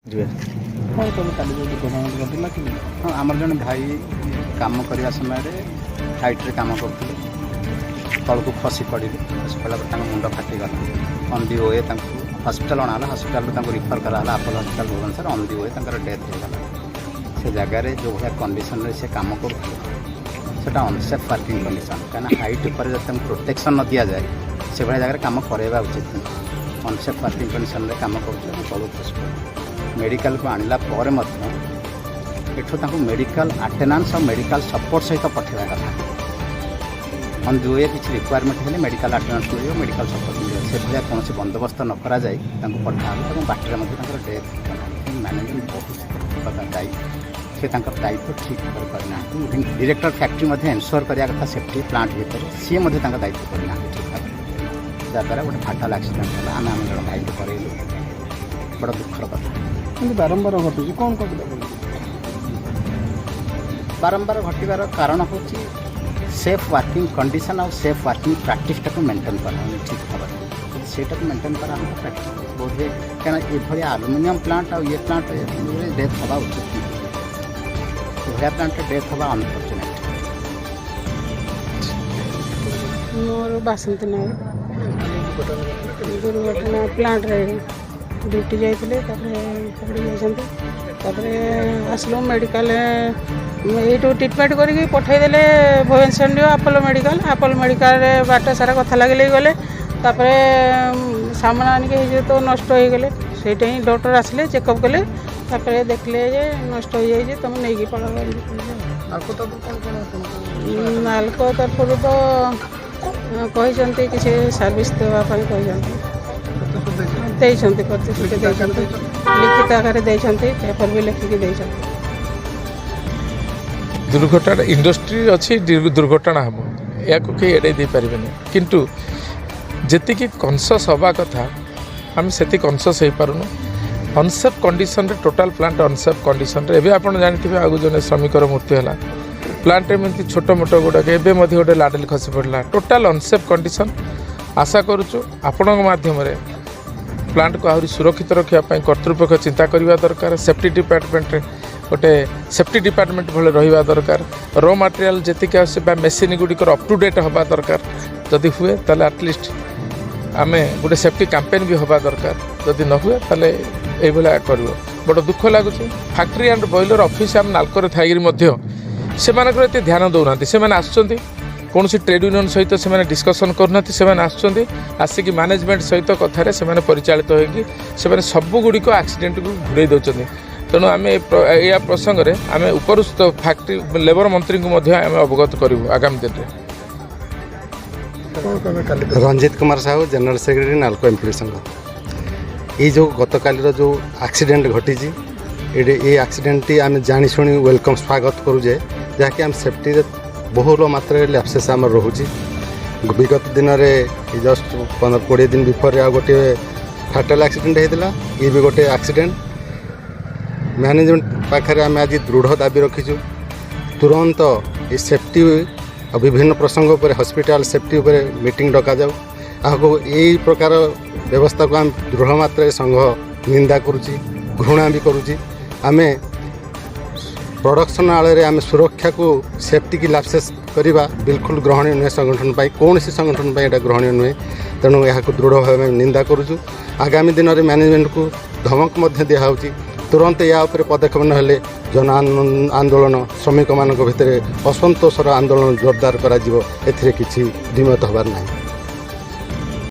ଯିବେ। କ'ଣ କହିବେ, କାଲି ଯେଉଁ ଦୁର୍ଘଟଣା ଘଟିଲା କି? ହଁ, ଆମର ଜଣେ ଭାଇ କାମ କରିବା ସମୟରେ ହାଇଟ୍ରେ କାମ କରୁଥିଲେ, ତଳକୁ ଖସି ପଡ଼ିଲେ। ଖସି ପଡ଼ିଲା ପରେ ତାଙ୍କ ମୁଣ୍ଡ ଫାଟିଗଲା। ଅନ୍ the we ତାଙ୍କୁ ହସ୍ପିଟାଲ ଅଣାହେଲା। ହସ୍ପିଟାଲରୁ ତାଙ୍କୁ ରିଫର୍ କରାହେଲା Apollo hospital, Bhubaneswar. On the we ତାଙ୍କର ଡେଥ୍ ହେଇଗଲା। ସେ ଜାଗାରେ ଯେଉଁ ଭଳିଆ କଣ୍ଡିସନରେ ସେ କାମ କରୁଥିଲେ, ସେଟା ଅନସେଫ୍ ୱାର୍କିଂ କଣ୍ଡିସନ୍। କାହିଁକିନା ହାଇଟ୍ ଉପରେ ଯଦି ତାଙ୍କୁ ପ୍ରୋଟେକ୍ସନ୍ ନ ଦିଆଯାଏ, ସେଭଳିଆ ଜାଗାରେ କାମ କରାଇବା ଉଚିତ ନୁହେଁ। ଅନସେଫ୍ ୱାର୍କିଂ କଣ୍ଡିସନରେ କାମ କରୁଥିଲେ ଏବଂ ତଳକୁ ଖସି ପଡ଼ିଲେ। ମେଡ଼ିକାଲକୁ ଆଣିଲା ପରେ ମଧ୍ୟ ଏଠୁ ତାଙ୍କୁ ମେଡ଼ିକାଲ ଆଟେଣ୍ଡାନ୍ସ ଆଉ ମେଡ଼ିକାଲ ସପୋର୍ଟ ସହିତ ପଠାଇବା କଥା। ଅନ୍ the we କିଛି ରିକ୍ୱାରମେଣ୍ଟ ହେଲେ ମେଡ଼ିକାଲ ଆଟେଣ୍ଡାନ୍ସ ମିଳିବ, ମେଡ଼ିକାଲ ସପୋର୍ଟ ମିଳିବ। ସେଭଳିଆ କୌଣସି ବନ୍ଦୋବସ୍ତ ନ କରାଯାଇ ତାଙ୍କୁ ପଠାହେଲା ଏବଂ ବାଟରେ ମଧ୍ୟ ତାଙ୍କର ଡେଥ୍ ହେଇଗଲା। ମ୍ୟାନେଜମେଣ୍ଟ ବହୁତ ପ୍ରକାର ଦାୟୀ। ସେ ତାଙ୍କର ଦାୟିତ୍ୱ ଠିକ୍ ଭାବରେ କରିନାହାନ୍ତି। ଡିରେକ୍ଟର ଫ୍ୟାକ୍ଟ୍ରି ମଧ୍ୟ ଏନ୍ସୋର କରିବା କଥା ସେଫ୍ଟି ପ୍ଲାଣ୍ଟ ଭିତରେ, ସିଏ ମଧ୍ୟ ତାଙ୍କ ଦାୟିତ୍ୱ କରିନାହାନ୍ତି ଠିକ୍ ଭାବରେ, ଯାହାଦ୍ୱାରା ଗୋଟେ ଫାଟାଲ ଆକ୍ସିଡେଣ୍ଟ ହେଲା। ଆମେ ଆମ ଜଣେ ଭାଇଙ୍କୁ ହରେଇଲୁ। ବଡ଼ ଦୁଃଖର କଥା। କିନ୍ତୁ ବାରମ୍ବାର ଘଟୁଛି, କ'ଣ କହିବେ ଆପଣ? ବାରମ୍ବାର ଘଟିବାର କାରଣ ହେଉଛି ସେଫ୍ ୱାର୍କିଂ କଣ୍ଡିସନ୍ ଆଉ ସେଫ୍ ୱାର୍କିଂ ପ୍ରାକ୍ଟିସଟାକୁ ମେଣ୍ଟେନ୍ କରାହେଉନି ଠିକ୍ ଭାବରେ। ଯଦି ସେଇଟାକୁ ମେଣ୍ଟେନ୍ କରାହେବ ପ୍ରାକ୍ଟିସ୍ ବୋଧହୁଏ, କାରଣ ଏଭଳିଆ ଆଲୁମିନିୟମ୍ ପ୍ଲାଣ୍ଟ ଆଉ ଇଏ ପ୍ଲାଣ୍ଟ ଡେଥ୍ ହେବା ଉଚିତ ନୁହେଁ। ଏଭଳିଆ ପ୍ଲାଣ୍ଟରେ ଡେଥ୍ ହେବା ଅନଫର୍ଚୁନେଟ୍। ମୋର ବାସନ୍ତୀ ନାୟକ। ଦୁର୍ଘଟଣା ପ୍ଲାଣ୍ଟରେ ଡ୍ୟୁଟି ଯାଇଥିଲେ, ତାପରେ ପକଡ଼ି ଯାଇଛନ୍ତି। ତାପରେ ଆସିଲୁ ମେଡ଼ିକାଲ, ଏଇଠୁ ଟ୍ରିଟମେଣ୍ଟ କରିକି ପଠାଇଦେଲେ ଭୁବନେଶ୍ୱର ନିଅ ଆପୋଲୋ ମେଡ଼ିକାଲ। ଆପୋଲୋ ମେଡ଼ିକାଲରେ ବାଟ ସାରା କଥା ଲାଗି ଲାଗି ଗଲେ। ତାପରେ ସାମାନ ଆଣିକି ହେଇଯିବ ତ ନଷ୍ଟ ହେଇଗଲେ। ସେଇଟା ହିଁ ଡକ୍ଟର ଆସିଲେ, ଚେକଅପ୍ କଲେ। ତାପରେ ଦେଖିଲେ ଯେ ନଷ୍ଟ ହେଇଯାଇଛି, ତୁମେ ନେଇକି ପଳାଅ ଏମିତି କହିଲେ। ନାଲକୋ ତରଫରୁ କ'ଣ କ'ଣ ଆପଣଙ୍କୁ? ନାଲକୋ ତରଫରୁ ତ କହିଛନ୍ତି, କିଛି ସର୍ଭିସ୍ ଦେବା ପାଇଁ କହିଛନ୍ତି। ପ୍ରତିଶ୍ରୁତି ଦେଇଛନ୍ତି? ଦେଇଛନ୍ତି, ପ୍ରତିଶ୍ରୁତି ଦେଇଛନ୍ତି, ଲିଖିତ ଆକାରରେ ଦେଇଛନ୍ତି, ପେପର ବି ଲେଖିକି ଦେଇଛନ୍ତି। ଦୁର୍ଘଟଣା, ଇଣ୍ଡଷ୍ଟ୍ରି ଅଛି, ଦୁର୍ଘଟଣା ହେବ, ଏହାକୁ କେହି ଏଡ଼େଇ ଦେଇପାରିବେନି। କିନ୍ତୁ ଯେତିକି କନସିୟସ୍ ହେବା କଥା, ଆମେ ସେତିକି କନସିୟସ୍ ହେଇପାରୁନୁ। ଅନସେଫ୍ କଣ୍ଡିସନରେ, ଟୋଟାଲ୍ ପ୍ଲାଣ୍ଟ ଅନସେଫ୍ କଣ୍ଡିସନରେ। ଏବେ ଆପଣ ଜାଣିଥିବେ, ଆଉ ଜଣେ ଶ୍ରମିକର ମୃତ୍ୟୁ ହେଲା ପ୍ଲାଣ୍ଟରେ। ଏମିତି ଛୋଟ ମୋଟ ଗୁଡ଼ାକ, ଏବେ ମଧ୍ୟ ଗୋଟେ ଲାଡେଲ ଖସି ପଡ଼ିଲା। Total unsafe condition. ଆଶା କରୁଛୁ, ଆପଣଙ୍କ ମାଧ୍ୟମରେ ପ୍ଲାଣ୍ଟକୁ ଆହୁରି ସୁରକ୍ଷିତ ରଖିବା ପାଇଁ କର୍ତ୍ତୃପକ୍ଷ ଚିନ୍ତା କରିବା ଦରକାର। ସେଫ୍ଟି ଡିପାର୍ଟମେଣ୍ଟରେ ଗୋଟେ ସେଫ୍ଟି ଡିପାର୍ଟମେଣ୍ଟ ଭଳି ରହିବା ଦରକାର। ର ମାଟେରିଆଲ୍ ଯେତିକି ଆସୁଛି ବା ମେସିନ୍ ଗୁଡ଼ିକର ଅପ୍ ଟୁ ଡେଟ୍ ହେବା ଦରକାର। ଯଦି ହୁଏ, ତାହେଲେ ଆଟଲିଷ୍ଟ ଆମେ ଗୋଟେ ସେଫ୍ଟି କ୍ୟାମ୍ପେନ୍ ବି ହେବା ଦରକାର। ଯଦି ନ ହୁଏ, ତାହେଲେ ଏଇଭଳିଆ କରିବ। ବଡ଼ ଦୁଃଖ ଲାଗୁଛି। ଫ୍ୟାକ୍ଟ୍ରି ଆଣ୍ଡ ବଏଲର ଅଫିସ୍ ଆମ ନାଲକୋରେ ଥାଇକିରି ମଧ୍ୟ ସେମାନଙ୍କର ଏତେ ଧ୍ୟାନ ଦେଉନାହାନ୍ତି। ସେମାନେ ଆସୁଛନ୍ତି, କୌଣସି ଟ୍ରେଡ୍ ୟୁନିୟନ୍ ସହିତ ସେମାନେ ଡିସ୍କସନ୍ କରୁନାହାନ୍ତି। ସେମାନେ ଆସୁଛନ୍ତି, ଆସିକି ମ୍ୟାନେଜମେଣ୍ଟ ସହିତ କଥାରେ ସେମାନେ ପରିଚାଳିତ ହୋଇକି ସେମାନେ ସବୁଗୁଡ଼ିକ ଆକ୍ସିଡେଣ୍ଟକୁ ଘୋଡ଼େଇ ଦେଉଛନ୍ତି। ତେଣୁ ଆମେ ଏହା ପ୍ରସଙ୍ଗରେ ଆମେ ଉପରିସ୍ଥ ଫ୍ୟାକ୍ଟ୍ରି ଲେବର ମନ୍ତ୍ରୀଙ୍କୁ ମଧ୍ୟ ଆମେ ଅବଗତ କରିବୁ ଆଗାମୀ ଦିନରେ। କ'ଣ କହିବେ କାଲି? Ranjit Kumar Sahu, general secretary, Nalco employee ସଂଘ। ଏଇ ଯେଉଁ ଗତକାଲିର ଯେଉଁ ଆକ୍ସିଡେଣ୍ଟ ଘଟିଛି ଏଇଠି, ଏଇ ଆକ୍ସିଡେଣ୍ଟଟି ଆମେ ଜାଣିଶୁଣି welcome, ସ୍ୱାଗତ କରୁଛେ, ଯାହାକି ଆମ ସେଫ୍ଟିରେ ବହୁଳ ମାତ୍ରାରେ ଲ୍ୟାପସେସ୍ ଆମର ରହୁଛି। ବିଗତ ଦିନରେ ଜଷ୍ଟ 15-20 ଦିନ ବିଫୋରରେ ଆଉ ଗୋଟିଏ ଫାଟାଲ ଆକ୍ସିଡେଣ୍ଟ ହେଇଥିଲା। ଇଏ ବି ଗୋଟିଏ ଆକ୍ସିଡେଣ୍ଟ। ମ୍ୟାନେଜମେଣ୍ଟ ପାଖରେ ଆମେ ଆଜି ଦୃଢ଼ ଦାବି ରଖିଛୁ, ତୁରନ୍ତ ଏ ସେଫ୍ଟି ଆଉ ବିଭିନ୍ନ ପ୍ରସଙ୍ଗ ଉପରେ, ହସ୍ପିଟାଲ ସେଫ୍ଟି ଉପରେ ମିଟିଂ ଡକାଯାଉ। ଆଗକୁ ଏଇ ପ୍ରକାର ବ୍ୟବସ୍ଥାକୁ ଆମେ ଦୃଢ଼ ମାତ୍ରାରେ ସଂଘ ନିନ୍ଦା କରୁଛି, ଘୃଣା ବି କରୁଛି। ଆମେ ପ୍ରଡକ୍ସନ୍ ଆଳରେ ଆମେ ସୁରକ୍ଷାକୁ, ସେଫ୍ଟିକି ଲାପସେସ୍ କରିବା ବିଲକୁଲ ଗ୍ରହଣୀୟ ନୁହେଁ ସଂଗଠନ ପାଇଁ। କୌଣସି ସଂଗଠନ ପାଇଁ ଏଇଟା ଗ୍ରହଣୀୟ ନୁହେଁ। ତେଣୁ ଏହାକୁ ଦୃଢ଼ ଭାବେ ଆମେ ନିନ୍ଦା କରୁଛୁ। ଆଗାମୀ ଦିନରେ ମ୍ୟାନେଜମେଣ୍ଟକୁ ଧମକ ମଧ୍ୟ ଦିଆହେଉଛି, ତୁରନ୍ତ ୟା ଉପରେ ପଦକ୍ଷେପ ନହେଲେ ଜନ ଆନ୍ଦୋଳନ, ଶ୍ରମିକମାନଙ୍କ ଭିତରେ ଅସନ୍ତୋଷର ଆନ୍ଦୋଳନ ଜୋରଦାର କରାଯିବ, ଏଥିରେ କିଛି ଦ୍ୱିମତ ହେବାର ନାହିଁ।